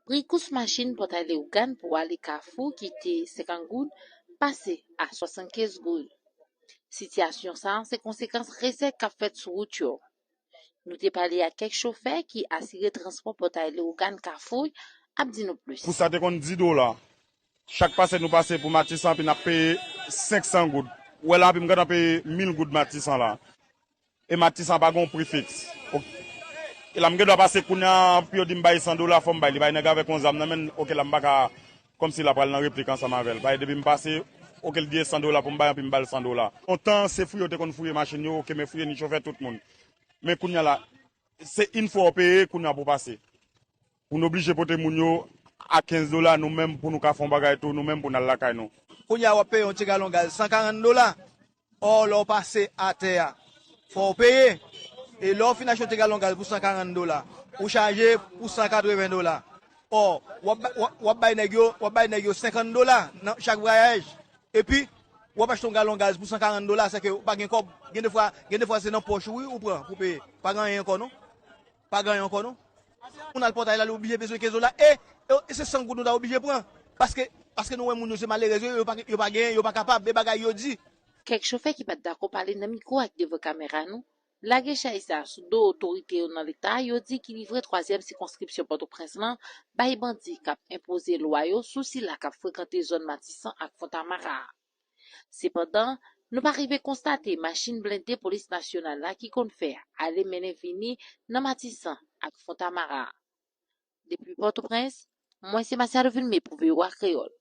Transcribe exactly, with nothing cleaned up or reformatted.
Pri kous machin Pòtay Leyogàn pou ale Kafou ki te senkant goud pase a swasannkenz goud. Sitiyasyon sa a se konsekans resèt k ap fèt sou wout yo. Nou te pale ak kèk chofè ki asire transpò Pòtay Leyogàn Kafou ap di nou plis. Kous sa te konn dis dola. Chak pase nou pase pou Matisan, epi n ap peye senk san goud. Ou wè la, epi m gentan peye mil goud Matisan la. E Matisan pa gen yon pri fiks. Ok. E la m gen dwa pase kounye a, pou yo di m bay san dola, fò m bay. Li bay nèg avèk yon zam nan men l, ok, la m pa ka, kòmsi l ap pral nan replik ansanm avè l. Paske depi m pase, ok, l gen san dola pou m bay, epi m ba l san dola. Lontan, se fouye yo te konn fouye machin yo, ok, men fouye ni chofè tout moun. Men kounye a la, se yon fwa w peye, kounye a pou w pase. Pou n oblije pote moun yo a kenz dola, nou menm, pou nou ka fè yon bagay tou, nou menm, pou n al lakay nou. Kounye a, w ap peye yon ti galon gaz san karant dola. Ò, lè w pase atè a, fò w peye. E lè w fin achte yon ti galon gaz pou san karant dola, ou chaje pou san katreven dola. Ò, w ap, w ap, w ap bay nèg yo, w ap bay nèg yo senkant dola nan chak vwayaj. Epi, w ap achte yon galon gaz pou san karant dola, sèke ou pa gen kòb. Gen de fwa, gen de fwa se nan pòch ou, wi, ou pran pou peye. Pa gen anyen ankò, non. Pa gen anyen ankò, non. Moun al Pòtay la, li oblije bezwen kenz dola. E, e, e se san goud nou ta oblije pran. Paske, paske nou wè moun yo se malerèz, yo, yo pa, yo pa genyen, yo pa kapab, e bagay yo di. Kèk chofè ki pa t dakò pale nan mikwo ak devan kamera nou, lage chay sa a sou do otorite yo nan Leta, yo di ki livre twazyèm sikonskripsyon Pòtoprens lan bay bandi k ap enpoze lwa yo sou sila k ap frekante zòn Matisan ak Fontamara a. Sepandan, nou pa rive konstate machin blende polis nasyonal la ki konn fè ale mennen vini nan Matisan ak Fontamara a. Depi Pòtoprens, mwen se Masiado Vilmé pou V O A Kreyòl.